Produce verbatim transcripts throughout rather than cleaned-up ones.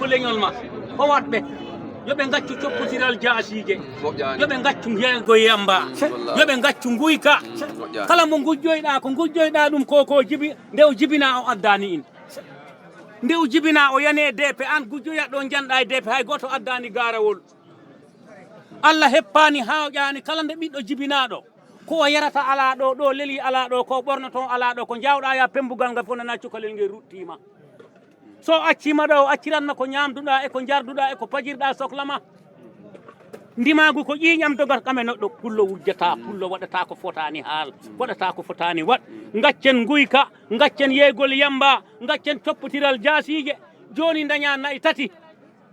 Leñol ma, o waɗ ɓe. Yo ɓe ngaccu coppotiral jaasiije. Moƴƴaani. Yo ɓe ngaccu njeego yamba. Wallaahi. Yo ɓe ngaccu nguyka. Moƴƴaani. Kala mo ngujjoyɗaa, ko ngujjoyɗaa ɗum ko, ko jibi, nde o jibinaa o addaani in. Nde o jibinaa o yani e deepe, aan gujjoyat ɗo njanɗaa e deepe, hay gooto addaani gaarawol. Allah heppaani, haawƴaani kala nde ɓiɗɗo jibinaaɗo. Ko o yarata alaa ɗo, ɗo leli alaa ɗo, ko ɓornotoo alaa ɗo, ko njaawɗaa ya pembugal ngal fof nana cukalel ngel ruttiima. So o acciima ɗo, o acciranma ko ñaamduɗaa e ko njarduɗaa e ko pajirɗaa sokla ma. Ndimaagu ko ƴiiƴam dogat kam e neɗɗo. Pullo wujjataa, pullo waɗataa ko fotaani haal, waɗataa ko fotaani waɗ. Ngaccen nguyka, ngaccen yeeygol yamba, ngaccen coppotiral jaasiije. Jooni ndañaa na'i tati,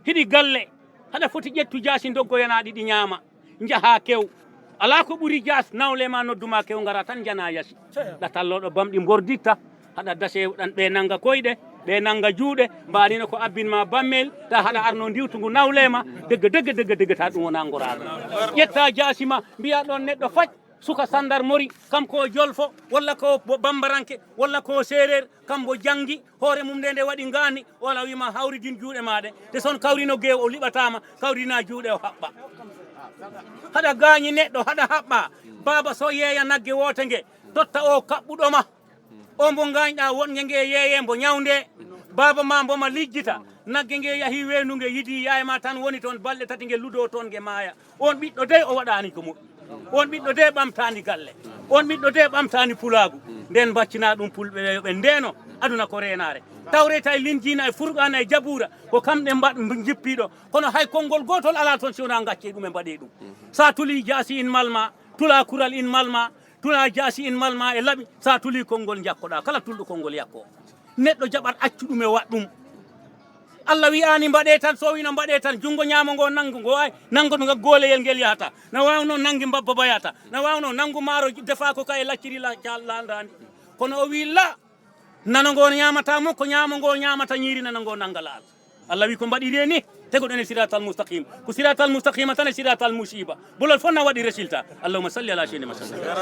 hiɗi galle, haɗa foti ƴettu jaasi ndoggoyanaa ɗi, ɗi ñaama. Njahaa kew. Alaa ko ɓuri jaas, nawle ma noddu ma kew, ngara tan njana yasi. Ɗa talloɗo bamɗi mborditta, haɗa dase ɗan ɓe nanga koyɗe, ɓe nanga juuɗe, mbaɗino ko abbin ma bammel, ta haɗa arno ndiwtugu nawle ma, degga, degga, degga, degga, ta ɗum wona ngoraaɗo. Ƴetta jaasi ma, mbiya ɗon neɗɗo faj, suka sandar mori, kam ko jolfo, walla ko bo-, bambaranke, walla ko seereer, kam bo jangi, hoore mum nde nde waɗi ngaani, wala wiima hawridin juuɗe ma ɗe. Te son kawrino geew o liɓataama, kawrina juuɗe o haɓɓa. Haɗa gaañi neɗɗo, haɗa haɓɓa. Baaba so yeeya nagge woote nge, totta o kaɓɓuɗo ma. O mbo ngaañɗa wonge nge yeeye mbo ñawnde. Baaba ma mbo ma lijjita. Nagge nge yahi weendu nge yidi yaay ma tan woni toon balɗe tati nge ludo toon nge maaya. On ɓiɗɗo dey o waɗaani ko moƴƴi. On ɓiɗɗo dey ɓamtaani galle. On ɓiɗɗo dey ɓamtaani pulaagu. Nden mbaccina ɗum pulɓe ɓe yo ɓe ndeeno. Aduna ko reenaare. Tawreeta e Linjiina e Furqaana e Jabuura ko kamɗe mbaɗ-, njippiiɗo. Kono hay konngol gootol alaa toon si wonaa ngaccee ɗum e mbaɗee ɗum. Sa tulii jaasi in malma, tulaa kural in malma, tulaa jaasi in malma e laɓi, sa tulii konngol njakkoɗaa. Kala tulɗo konngol yakkoo. Neɗɗo jaɓat accu ɗum e waɗ ɗum. Allah wi'aani mbaɗee tan, so o wi'no mbaɗee tan, junngo ñaamo ngo nanngu ngo ay, nanngo ngo gooleyel ngel yahata. Na waawno nanngi mbabba ba yahata. Na waawno nanngu maaro defa ko kay lacciri la, ca-, landaandi. Kono o wi'i la, nano ngo ñaamata mo, ko ñaamo ngo ñaamata ñiiri nano ngo nannga laal. Allah wi'i ko mbaɗiri e ni, tegoɗen e siratal mustaqim. Ko siratal mustaqima tan e siratal musiba. Bolol fof na waɗi résultat. Allahumma salli ala sayyidina Muhammad.